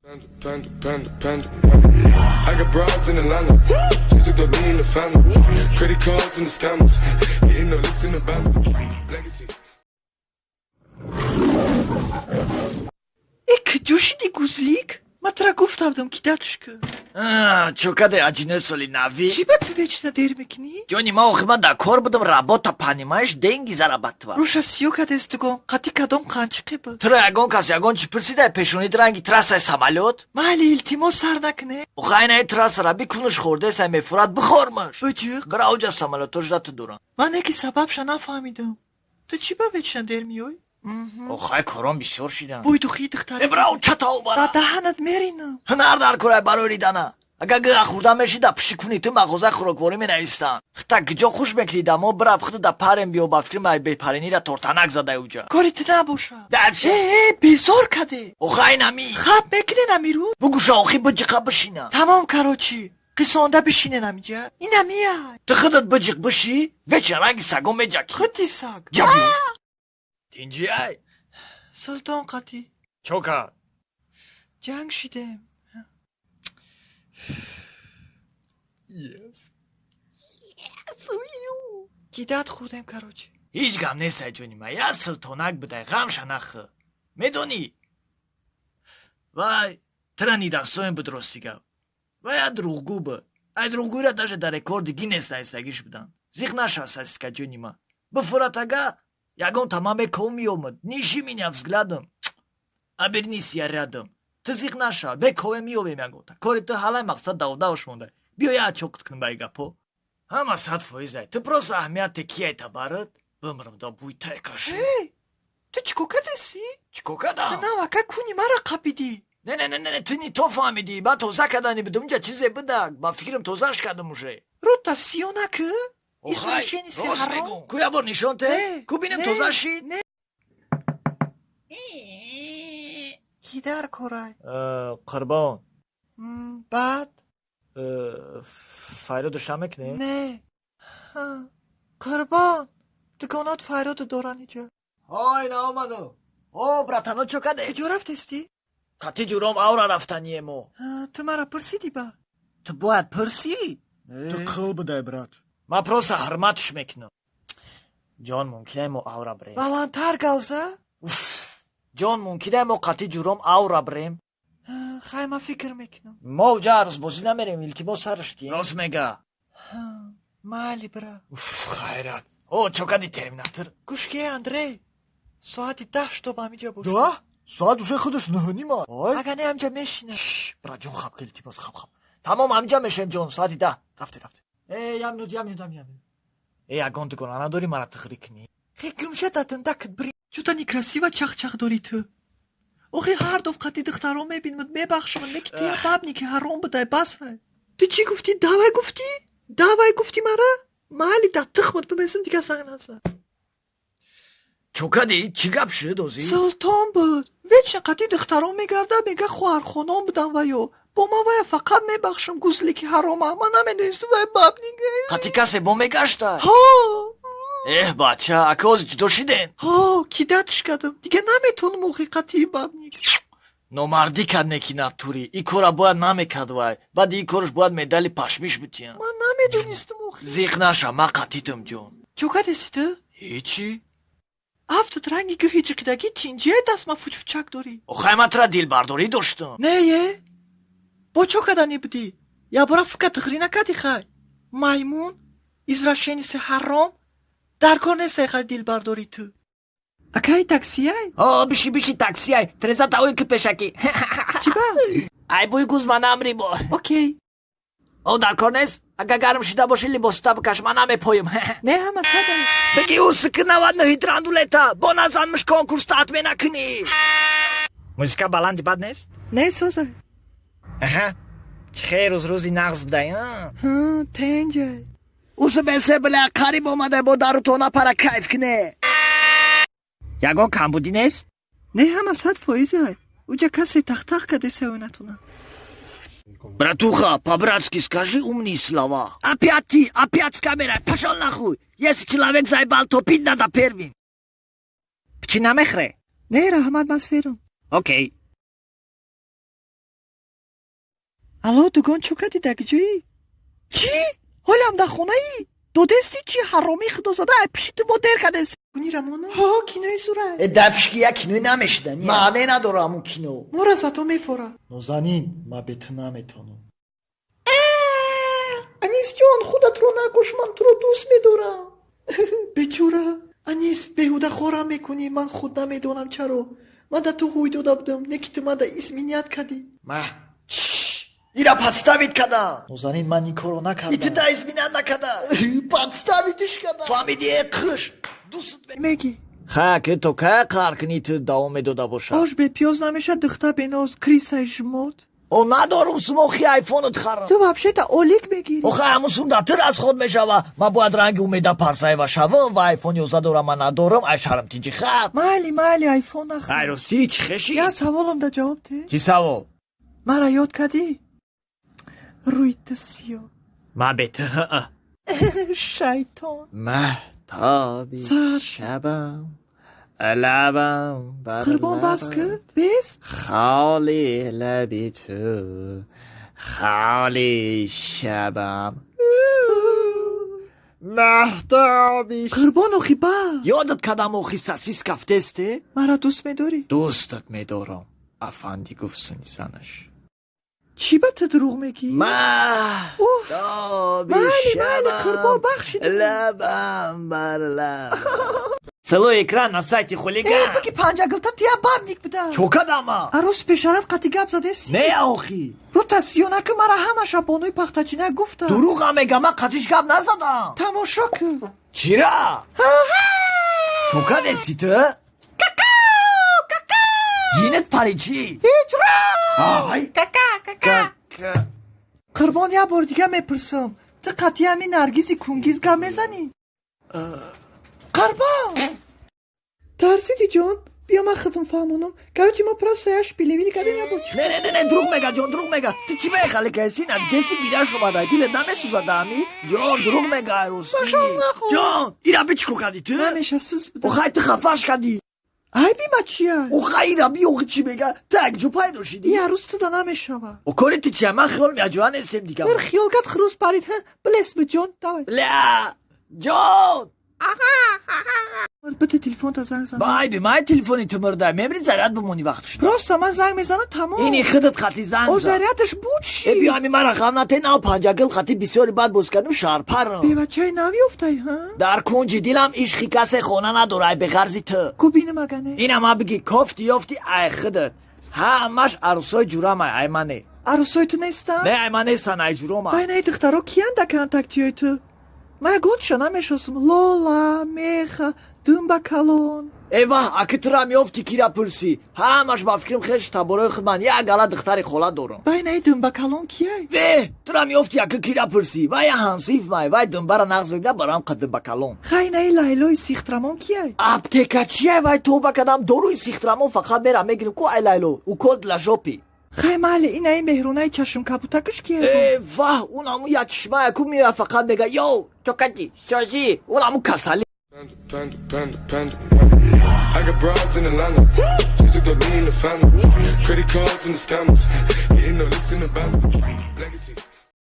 Panda, panda, panda, panda. I got broads in Atlanta. Just took the lean in the family. Credit cards and the scammers. Hitting the licks in the band. Legacies. Э, куҷо шиди, гузлик? Ман тура гуфта будам, ки датушка. Чо каде, аҷинои соли навӣ? Чӣ ба ту вечно дер мекунӣ? Ҷони ма, охи ман дар кор будам, работа, понимаешь, деньги зарабатывать. Рӯша сиё кадест, дугон қати кадом қанчиқе буд? Тура ягон кас ягон чӣ пурсида? Пешонид ранги трассаи самолёт. Майли, илтимос, сар накуне. Охи айнаи трассара бикунуш, хӯрдесай, мефурад, бихормаш. Буҷиқ. Бира, оҷа самолёто жда ту дорам. Ман яки сабабша нафаҳмидам, ту чӣ ба вечно дер меёй? Охай, кором бисёр шидам. Бӯй духии духтари. Э, бира, чатау ба бара. Даҳанат меринам. Ҳунар дар корай барои ридана. Агар гыға хӯрда мешида, пиши куни ту мағозаи хӯрокворӣ менавистанд. Хита гиҷо хуш мекунӣ дамо, бира, худо да парем биё, ба фикри май бепаренира тортанак задай уҷа. Кори ту набошад. Дальше. Э, э, безор каде. Охай, нами. Хаб мекунен амирӯ. Бугуша, охи биҷиқа бишина. Тамом, короче, қисонда бишинен амиҷа, инамия. Ту худат биҷиқ биши, вечно ранги сагон меҷаки. Худи саг. Ҷаб тинҷи ай. Султон қатӣ. Чо кард? Ҷанг шидем. Yes. Кидать хӯрдем, короче. Ҳеҷ гап нестай, ҷони ма, як султонак бидай, ғамша нахӯ. Медонӣ, вай тира недостоин буд, рости гап, вай як дурӯғгӯ буд. Ай дурӯғгӯира даже дар рекорди Гиннес наистагиш буданд. Зиқ нашав, сосиска, ҷони ма, бифурат, ага ягон тама меков меомад. Ниши меня взглядом, обернись, я рядом. Ту зиқ нашав, бекове меёвем ягонта. Кори ту ҳалай, мақсад давдавш монда. Биё, як чоқит кунем ба гапо. Ҳама 100%-ай. Ту просто аҳамияте кияй табарат, бимрам да буйтай каши. Эй, ту чӣ кор кардеси? Чӣ кор кардам? Навака куни мара қапидӣ. Не, не, не, не, ту не то фаҳмидӣ. Ман тоза кардани будам, унҷа чизе будак, ба фикрам, тозаш кардам уже. Рӯта сиё накӣ, извращенец. Рост ҳаром. мегӯм. Ку, як бор нишон те. Не, ку, бинем. Не, Тоза шид. Не, ки дар корай? Қурбон. Баъд? Файроду ша мекунем? Не. Ҳа, қурбон, дуконот файроду доранд иҷа. Ҳой, наомаду. О, братано, чо каде? Куҷо рафтестӣ? Қати ҷуром авра рафтание мо. Ҳа, ту мара пурсидӣ ба? Ту бояд пурсӣ. Ту қил бидай, брат. Ман просто ҳурматш мекунам, ҷон. Мумкине мо авра бирем? Баландтар гавза. Ҷон, мумкине мо қати ҷуром авра бирем? Ҳа, хай, ман фикр мекунам. Мо уҷа арӯзбозӣ намерем, илтимос, сарш ки рост мега. Ҳа, майли, бира. Хайрат. О, чо кади, терминатор? Гӯш ки, Андрей, соати 10 чтоб ҳамиҷа бошӣ. Да, соат уже худаш 9:30. Ой. Агар не, ҳамиҷа мешинам. Братҷон, хаб ки, илтимос, хаб, хаб, тамом, ҳамиҷа мешавем, ҷон, соати 10. Рафте, рафте. Э, як минут, як минут, як минут. Э, ягон дугона надорӣ, мара тихрӣ кунӣ? Хе, гумша, дадандакат бри. Чӯта некрасиво чахчах дорӣ ту. Охи, ҳар доф қати духтаро мебинмад, мебахшмад, не ки ту я бабники ҳаром будай, басай. Ту чӣ гуфтӣ? Давай гуфтӣ, давай гуфтӣ мара. Майли, да тухмат бимесим, дига занг назан. Чо кадӣ, чӣ гап шуд озӣ? Султон буд, вечно қати духтаро мегарда, мега, хоҳархонон будам ва ё бо ман вая фақат мебахшам, гузлики ҳарома. Ман намедонистам, вай бабника. Қати касе бо мегашта? Ҳо. Эҳ, бача, ака, ҳозир ҷудо шиден? Ҳо, кидать кардам, дига наметавонам, охи, қатии бабник. Номардӣ кард, неки натурӣ и кора бояд намекард вай. Баъди ин кораш бояд медали пашмиш битиям. Ман намедонистам, охи. Зиқ наша, ман қатитам, ҷон. Чо кардеси ту? Ҳечи. Афтат ранги гӯҳи ҷиқидагӣ, тинҷие, дастма фучфучак дорӣ. Охай, ман тура дилбардорӣ доштам. Не е, бо чо кардани будӣ? Якбора фука тиғрӣ накардӣ? Хай, маймун, извращенец ҳаром, дар кор нестай, хай, дилбардорӣ ту. Акай, таксияй? О, биши, биши, таксияй, треза таои ки пешакӣ. Чӣ ба? Ай бӯи гуз ман намри бо. Окей. О, дар кор нест. Агар гарм шида боши, либосата бикаш, ман намепоем. Не, ҳама сада. Беги, усики 99 драндулета бо назанмиш, конкурс таатме накунӣ. Музика баланди бад нест? Не, созай. Аҳа, чӣ хел рӯз, рӯзи нағз будай. Ҳа, тенҷай. Усу бесе била, қариб омада, бо дарутона пара кайф куне. Ягон камбудӣ нест? Не, ҳама 100%-ай. Уҷа касе тахтах кардеса, натонам. Братуха, по-братски скажи умные слова. Опять ты, опять с камерой. Пошел нахуй. Если человек заебал, топить надо первым. Чӣ намехре? Не, раҳмат, ман серам. Окей. Алло, дугон, чӯ кардӣ, дар куҷоӣ? Чӣ, ҳолам дар хонаӣ? Додести чӣ, ҳаромӣ худозада, ай пиши ту мо дер кардест. Куни рамоно, ҳо, кинои зура. Э, дафшки як кинои намешидани, маъне надора ҳамун кино. Мора зато мефора. Нозанин, ма бе ту наметонам. Анисҷон, худатро накуш, ман туро дӯст медорам. Бечора Анис, беҳуда хорам мекунӣ. Ман худ намедонам, чаро ман да ту ҳуй дода будам, не ки ту ман да изменять кардӣ. Ма ира подставить кардам. Нозанин, ман ин корро накардам. И ту да изменять накардам, подставить иш кардам, фаҳмиди? Э, қиш дӯстат мегӣ. Ха, ки то кай қаҳр кунӣ, ту давом медода бошад. Ош бепиёз намешад, духта беноз, крыса й жмот. О, надорум сумохи айфонат харам. Ту вообще-то олик мегирӣ. Охай, ҳамун сум да ту расход мешава. Ман бояд ранги Умеда Парсаева шавам ва айфон 11 дорам, ман надорам, ай шарм тинҷи хат. Майли, майли, айфон нахар. Ай, ростӣ, чӣ хеши? Я саволам да ҷавоб те. Чӣ савол? Мара ёд кардӣ? Рӯи ту сиё. Ман бе ту. Шайтон. Маҳтоби Сар. шабам, лабам бар Қурбон, бас лабат. ки, бес. Холи лаби ту, холи шабам, маҳтоби. Қурбон, охи бас. Ёдат кадам, охи, сосиска в тесте. Мара дӯст медорӣ? Дӯстат медорам, афанди, гуфт сини занаш. Чӣ ба ту дурӯғ мегӣ? Уф. Маҳтоби Майли, майли, қурбон, шабам, бахшид. лабам бар лаб. Целуй экран на сайте Э, хулиган. Буги панҷагилта, ту я бабник буда. Чо кадама? Арӯс пешарат қати гап задести? Не, охи. Рӯта сиёнаки, мара ҳамаша бонуи пахтачина гуфта. Дурӯға мега, ман қатиш гап назадам. Тамошо кун. Чира чо кадеси ту? Ҷинат пари чӣ? Ҳеҷ. Ай. Қурбон, як бор дига мепурсам, ту қатъи ҳамин Наргизи кунгиз гап мезанӣ? Қурбон, тарсиди, ҷон, биё, ман худам фаҳмонам. Короче, мо просто як шпилевили кардем, як бор. Не, не, не, не, дурӯғ мега, ҷон, дурӯғ мега. Ту чӣ мехали каси надеси гираш омада, дилет намесӯзад ами? Ҷон, дурӯғ мега, ростӣ. Пашон нахӯр. Ҷон, ира би чӣ кардӣ ту? Намеша, сиз буда. Охай, ту хафаш кардӣ. Айби ма чия? Охай, ира би, охи, чӣ мега? Ту як ҷо пайдо шидӣ. И арӯз туда намешава. О, кори ту чия? Ман хиёл меаҷоа нестем дига. Мир хиёл кард, хирӯз парид. Ҳа, билес бу, ҷон, давай. Ля, ҷон. Бите телефонта, занг зан. Ба айби ман телефони ту мурда, мебри, заряд бимонӣ вақтш. Просто ман занг мезанам, тамом. Ини худат хати занг О, зан. зарядаш буд. Э, Ши. биё, ами мара ғам нате, нав панҷагил хати бисёри бад боз кардум, шарпарам. Бевачаи нав ёфтай, ҳа? Дар кунҷи дилам ишқи касе хона надора, ай беғарзи ту. Ку бинам, агане. Ина ма биги, кофти ёфти, ай худат ҳамаш арӯсои ҷурамай, ай мане. Арӯсои ту нестан? Не, ай ман нестан, ай ҷурома. Байнаи духтаро киян да контактиёи ту? Ман ягонтиша намешносам. Лола, меха, думба калон. Э, ваҳ, аки турам ёфти, кира пурсӣ, ҳамаш ба фикрам хеш таборои худ, ман як гала духтари хола дорам. Байнаи думба калон кияй? Ве, турам ёфти, аки кира пурсӣ, вай ҳансиф май, вай думбара нағз мебина, барам қа думба калон. Хайнаи Лайлои сихтрамон кияй? Аптека чия вай, тоба кадам, доруи сихтрамон фақат мерам мегирим ку, ай Лайло укол для жопы. Хай, майли, инаи Меҳрунаи чашмкабутакаш кияй? Э, ваҳ, он ҳамун як чишмая ку, меоя, фақат мега: «Йоу, чокади созӣ», он ҳамун касали. Panda, panda, panda, panda. I got broads in Atlanta. Just took the lean in the family. Credit cards and the scammers. Hitting the licks in the bando. Legacies.